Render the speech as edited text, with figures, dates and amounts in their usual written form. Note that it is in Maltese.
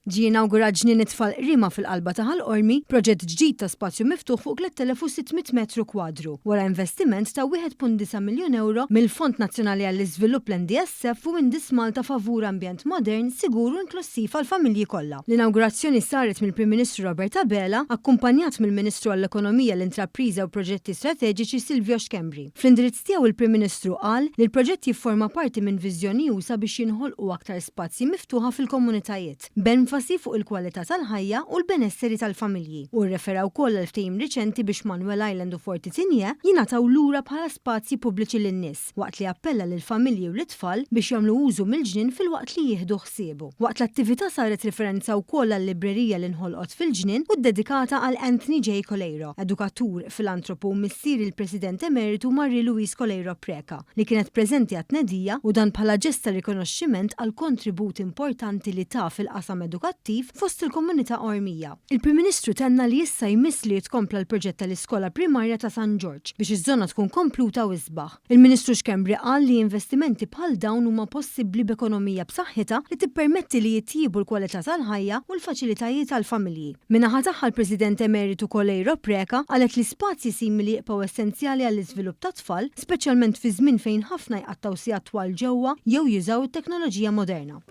Ġie inawgurat Ġnien it-Tfal Qriema fil-qalba ta' Ħal Qormi, proġett ġdid ta' spazju miftuħ fuq 3,600 metru kwadru, wara investiment ta' 1.9 miljun ewro mill-Fond Nazzjonali għall-Iżvilupp l-NDSF u Indis Malta favur ambjent modern, sigur u inklussiv għall-familji kollha. L-inawgurazzjoni saret mill-Prim Ministru Robert Abela, akkumpanjat mill-Ministru għall-Ekonomija, l-Intrapriża u Proġetti Strateġiċi Silvio Schembri. Fl-indirizz tiegħu il-Prim Ministru qal li l-proġett jifforma parti minn viżjoni usa' biex jinħolqu aktar spazji miftuħa fil-komunitajiet, b'enfasi fuq il-kwalità tal-ħajja u l-benesseri tal-familji. Hu rrefera wkoll għal ftehim riċenti biex Manuel Island u Forti Tigné jingħataw lura bħala spazji pubbliċi lin-nies, waqt li appella lill-familji u lit-tfal biex jagħmlu użu mill-ġnien filwaqt li jieħdu ħsiebu. Waqt l-attività saret riferenza wkoll għal-librerija li nħolqot fil-ġnien u ddedikata għal Anthony J. Coleiro, edukatur, filantropu u missier il-President Emeritu Marie Louise Coleiro Preca, li kienet preżenti għat-tnedija u dan bħala ġest ta' rikonoxximent għall-kontribut importanti li ta fil-qasam edukattiv fost il-komunità Qormija. Il-Prim Ministru tenna li issa jmiss li jitkompla l-proġett tal-iskola primarja ta' San Ġorġ biex iż-żona tkun kompluta u isbaħ. Il-Ministru Schembri qal li investimenti bħal dawn huma possibbli b'ekonomija b'saħħitha li tippermetti li jitjiebu l-kwalità tal-ħajja u l-faċilitajiet għall-familji. Min-naħa tagħha l-President Emeritu Coleiro Preca qalet li spazji simili jibqgħu essenzjali għall-iżvilupp tat-tfal, speċjalment fi żmien fejn ħafna jqattgħu sigħat twal ġewwa jew jużaw it-teknoloġija moderna.